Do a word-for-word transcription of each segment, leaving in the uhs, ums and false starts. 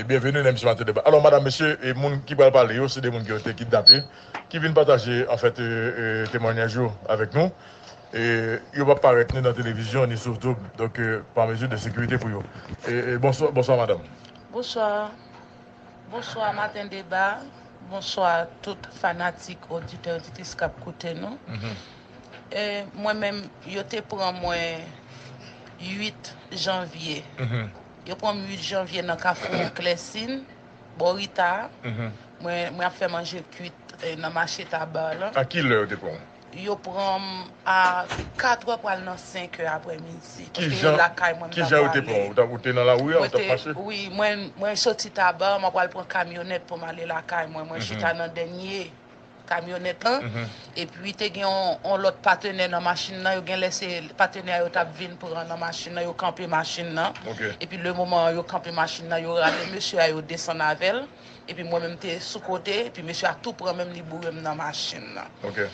Byenveni nan emisyon Maten Deba. Alò, madanm, mesye, e moun ki pral pale yo, se de moun ki yo te kidnape, ki vin pataje, anfèt, e, e, temwanyaj yo avèk nou. E yo p ap parèt ni nan televizyon, ni sou YouTube. Donk, e, pa mezi de sekirite pou yo. E, e, bonswa, bonswa, madanm. Bonswa. Bonswa, Maten Deba. Bonswa, tout fanatik, oditè, oditris k ap koute nou. Mhm. E, mwen menm, yo te pran mwen uit janvye. Mhm. Yo pran m uit janvye nan Kafou Klèsin, bò Rita. Mhm. Mwen, mwen ap fè manje kwit, e, nan mache Taba lan. A ki lè yo te pran w? Yo pran m a katrè pral nan senkè aprèmidi. Paske lakay mwen m t ap prale. Ki jan yo te pran w? Ou t ap, ou te nan lari a, ou t ap mache? Wi, mwen, mwen soti Taba, mwen pral pran kamyonèt pou m ale lakay mwen. Mwen chita nan dènye kamyonèt lan. Mhm. Epi te gen yon, yon lòt patenè nan machin nan. Yo gen lè se patenè yo t ap vin pran nan machin nan. Yo kanpe machin nan. Ok. Epi le moman yo kanpe machin nan, yo rale mesye a, yo desann avè l. Epi mwen menm te sou kote. Epi mesye a tou pran men m, li boure m nan machin nan. Ok.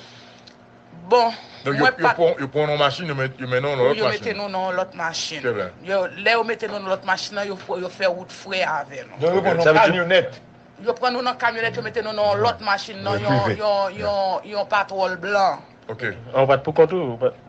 Bon, donk, yo, mwen yo pa pran, yo pran w nan machin, yo met-, yo mennen w nan lòt machin. Wi, yo mete nou nan yon lòt machin. Trè byen. Yo, lè yo mete nou nan lòt machin nan, yo, yo fè wout frè avè nou. Donk, yo pran nou nan kamyonèt. Yo pran nou nan kamyonèt, yo mete nou nan yon lòt machin nan, yon, yon, yon patwòl blan. Ok. An, ou pa t pou kont ou? Ou pa t,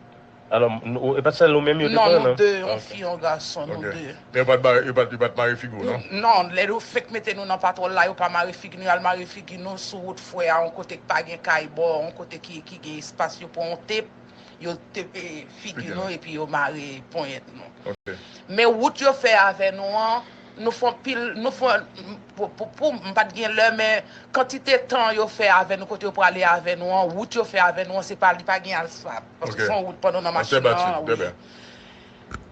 alò, nou, e pa t sèl ou menm yo te pran, non? Non, nou de, yon fi, yon gason, nou de. Ok. Men yo pa t bare, yo pa t, yo pa t mare figi w, non? Non, lè yo fenk mete nou nan patwòl la, yo pa mare figi nou, y al mare figi nou sou wout frè a, yon kote k pa gen kay bò, yon kote ki, ki gen espas, yo pran yon tep, yo tepe figi nou epi yo mare ponyèt nou. Ok. Men wout yo fè avè nou an, nou fè anpil, nou fè, pou, pou, pou, m pa t gen lè, men kantite tan yo fè avè nou, kote yo prale avè nou an, wout yo fè avè nou an, se pa, li pa gen asfalt. Paske se yon wout pandan nan machin nan, wi.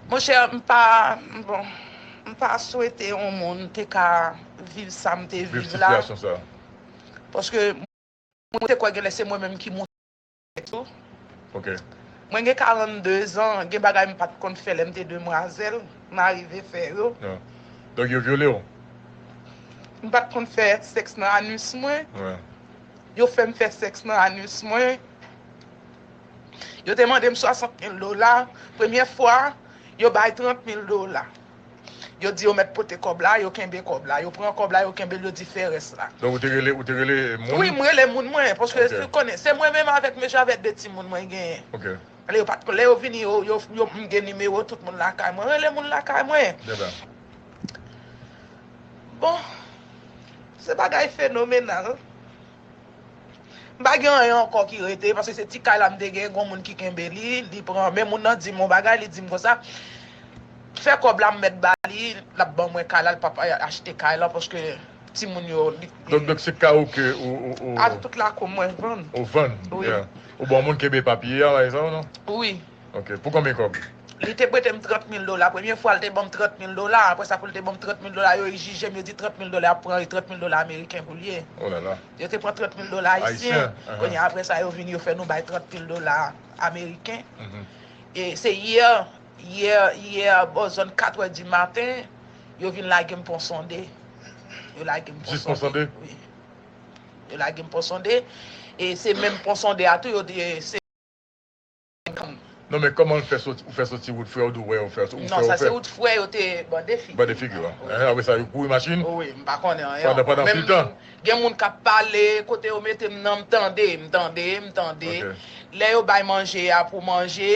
Monchè, m pa, bon, m pa swete yon moun te ka viv sa m te viv la. Viv sitiyasyon sa. Paske mwen te kwè gen lè se mwen menm ki moute tou. Ok. Mwen gen karannde zan, gen bagay m pa t konn fè lè m te demwazèl, m arive fè yo. Ah. Donk yo vyole w? M pa t konn fè sèks nan anis mwen. Wi. Yo fè m fè sèks nan anis mwen. Yo te mande m swasant mil dola. Premye fwa, yo bay trant mil dola. Yo di yo mèt pote kòb la, yo kenbe kòb la. Yo pran kòb la, yo kenbe l, yo di fè rès la. Donk, ou te rele, ou te rele moun? Wi, m rele moun mwen, paske ou konnen, se mwen menm avèk mesye avèk de timoun mwen genyen. Ok. Lè yo pa t, lè yo vini, yo, yo, yo, m gen nimewo tout moun lakay mwen. Rele moun lakay mwen. Bon, se bagay fenomenal. M pa gen anyen ankò ki rete, paske se ti kay la m te gen, gon moun ki kenbe li, li pran, men moun nan di m yon bagay, li di m konsa, fè kòb la m mèt ba li, l ap ban mwen kay la, l p ap achte kay la, paske timoun yo, li, donk, donk se kay ou ke ou, ou, ou... A, tout lakou mwen vann. Ou vann? Wi. Yeah. Ou ba yon moun kenbe papye a, pa egzanp, non? Wi. Ok, pou konbyen kòb? Li te prete m trant mil dola. Premye fwa, l te ban m trant mil dola. Apre sa, pou l te ban m trant mil dola, yo jije m, yo di trant mil dola ap pran, e trant mil dola ameriken pou l ye. Oh là là. Yo te pran trant mil dola ayisyen. Ayisyen, aha. Kounye a, apre sa, yo vin, yo fè nou bay trant mil dola ameriken. Mhm. E se yè, yè, yè, bò zòn katrè di maten, yo vin lage m pon sonde. Yo lage m pon sonde. Jis pon sonde? Wi. Yo lage m pon sonde. E se menm pon sonde a tou, yo di, se Non, men kòman l fè soti, ou fè soti wout frè, ou di w wè yo fè, ou fè, ou fè? Non, sa se wout frè, yo te bande figi. Bande figi w. Wi. Ehe, apre sa, yo kouri machin? Wi, m pa konnen anyen ankò. Pandan, pandan menm, tan? Gen moun k ap pale, kote yo mete m nan, m tande, m tande, m tande. Ok. Lè yo bay manje a pou manje,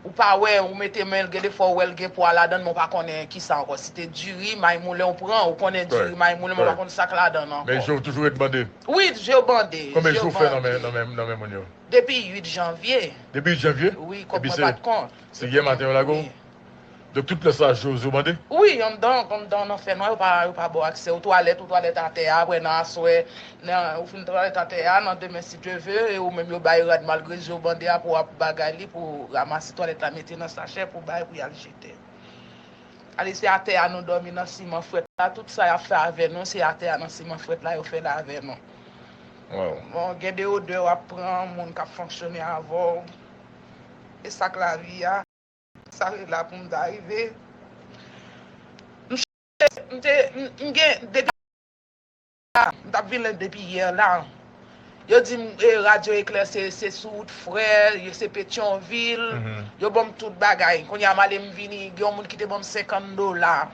ou pa wè, ou mete men l, gen de fwa ou wè l gen pwa ladan l, men ou pa konnen kisa ankò. Si te diri, may moulen, ou pran, ou konnen diri, may moulen, men ou pa konn sa k ladan l ankò. Men je w toujou ret bande? Wi, je w bande. Konbyen jou w fè nan men, nan men, nan men moun yo? Depi uit janvye. Depi uit janvye? Wi, kòb mwen pa t kont. Epi se, se yè maten yo lage w? Wi. Donk, tout lè sa, je w, je w bande? Wi, anndan, anndan nan fènwa, yo pa, yo pa ba w aksè. Ou twalèt, ou twalèt atè a, apre nan aswè, nan, ou fin twalèt atè a, nan demen, si Dye ve, e ou menm yo bay rad malgre je w bande a pou w ap bagay li, pou w ranmase twalèt la, mete nan sachè, pou w bay, pou y al jete. Ale, se atè a nou dòmi nan siman frèt la, tout sa y ap fè avè nou, se atè a nan siman frèt la yo fè l avè nou. Wow. Bon, gen de odè w ap pran, moun k ap fonksyone avè w. E sa k lavi a, sa rete la pou m ta rive. M chèche, m te, m, m gen, depi m t ap vin depi yè la. Yo di m, e, Radyo Eklè se, se sou wout frè, yo se Petyonvil, mhm, yo ban m tout bagay. Kounye a m ale m vini, gen yon moun ki te ban m senkant dola.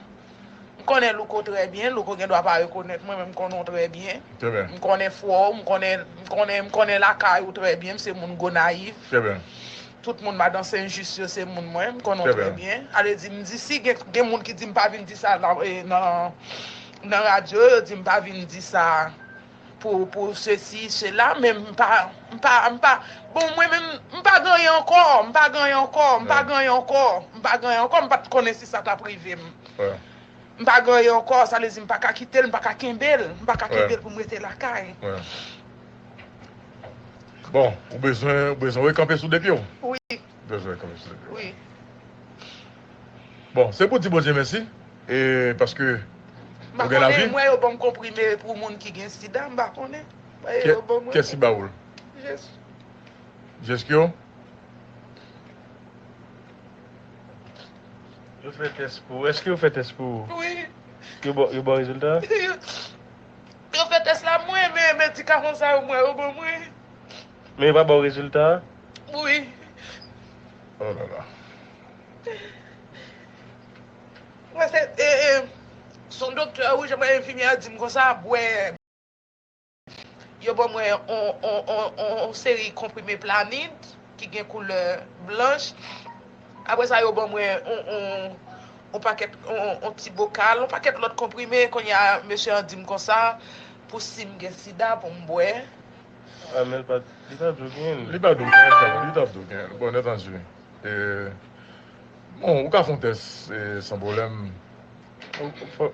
M konnen Louko trè byen, Louko gen dwa pa rekonèt mwen, men m konnen w trè byen. Trè byen. M konnen fwa w, m konnen, m konnen, m konnen lakay ou trè byen, m se moun Gonayiv. Trè byen. Tout moun Madan Sen Jis yo se moun mwen, m konnen w trè byen. Ale di, m di si gen, gen moun ki di m pa vin di sa nan, e, nan, nan radyo, yo di m pa vin di sa pou, pou sesi, sela, men m pa, m pa, m pa, bon, mwen menm, m pa gen anyen ankò, m pa gen anyen ankò, m pa gen anyen ankò, m pa gen anyen ankò, m pa t konnen si sa t ap rive m. M pa gen anyen ankò, sa vle di m pa ka kite l, m pa ka kenbe l, m pa ka kenbe l pou m rete lakay. Bon, ou bezwen, ou bezwen rekanpe sou de pye w? Wi. Ou bezwen rekanpe sou de pye w? Wi. Bon, se pou di Bondye mèsi, e paske ou gen lavi. M pa konnen, m wè yo ban m konprime pou moun ki gen sida, m pa konnen. Kès ki ba ou l? Jeskyo. Jeskyo? Yo fè tès pou ou. Èske yo fè tès pou ou? Wi. Yo ba, yo ba w rezilta? Yo fè tès la mwen, men medikaman sa yo mwen, yo ban mwen. Men yo pa ba w rezilta? Wi. Oh la la. Mwen se, e, e, se yon doktè, wi, jan mwen enfimyè a di m konsa, bwè. Yo ban mwen on, on, on, on, on seri konprime Planid ki gen koulè blanch. Apre sa, yo ban mwen on, on, on pakèt, on, on ti bokal, on pakèt lòt konprime. Kounye a, mesye an di m konsa, pou si m gen sida, pou m bwè. Ah, men li pa, li pa di w gen l. Li pa di w gen l, li t ap di w gen l. Bon, entendi. E, bon, ou ka fè yon tès, e, san pwoblèm. Ou, ou fò,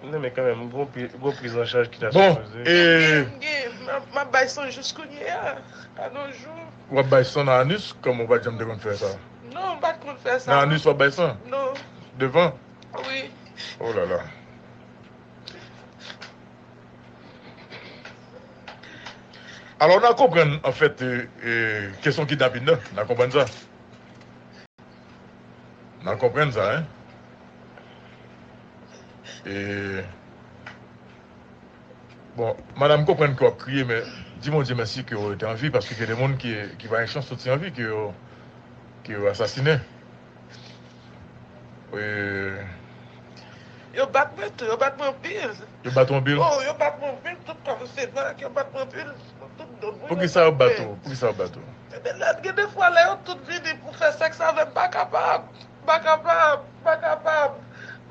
non, men kanmenm, gon pri, gon priz an chaj ki ta sipoze. Bon, e, m gen, m gen, m ap, m ap bay san jis kounye a, a nos jours. W ap bay san nan anis, kòm ou pa t janm te konn fè sa? Non, m pa t konn fè sa. Nan anis w ap bay san? Non. Devan? Wi. Oh la la. Alò, n a konprann, anfèt, e, e, kesyon kidnapin nan, n a konprann sa. N a konprann sa, en. E, bon, madanm, m konprann ke w ap kriye, men di Bondye mèsi ke w rete an vi, paske gen de moun ki, ki pa gen chans soti an vi, ke yo, ke yo asasinen. E, yo bat mwen tou, yo bat mwen anpil. Yo bat ou anpil? Oh, yo bat mwen anpil, tout kò m se vag, yo bat mwen anpil, tout do m. Poukisa yo bat ou? Poukisa yo bat ou? Ebyen, lè, gen de fwa, lè yo tout vini pou fè sèks avè m, m pa kapab, m pa kapab, m pa kapab.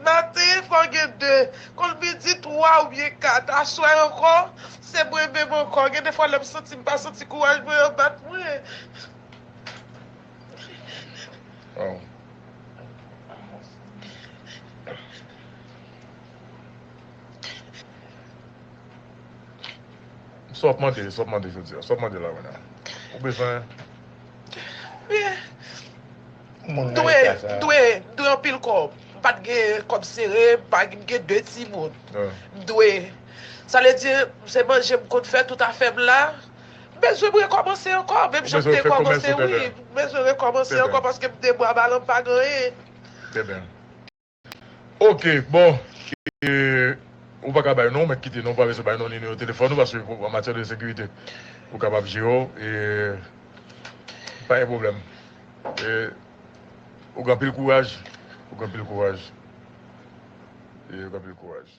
Maten, fò gen de. Kon midi, twa oubyen kat. Aswè ankò, se mwen menm ankò. Gen de fwa, lè m santi m pa santi kouraj mwen, yo bat mwen. Waw. Sa w ap mande, sa w ap mande jodi a, sa w ap mande la kounye a? Ou bezwen? Byen. M dwe, m dwe, m dwe anpil kòb. M pa t gen kòb sere, m pa t gen de timoun. M dwe. Sa vle di, se manje m konn fè tout afè m la. M bezwen rekòmanse ankò, menm jan m te kòmanse, wi. M bezwen rekòmanse ankò paske m de bwa balan, m pa gen anyen. Trè byen. Ok, bon, e, ou pa ka bay non, ou mèt kite non, ou pa bezwen bay non, nimewo telefòn ou, paske pou, an matyè de sekirite, ou kapab jere w, e, pa gen pwoblèm. E, ou gen anpil kouraj, ou gen anpil kouraj. E, ou gen anpil kouraj.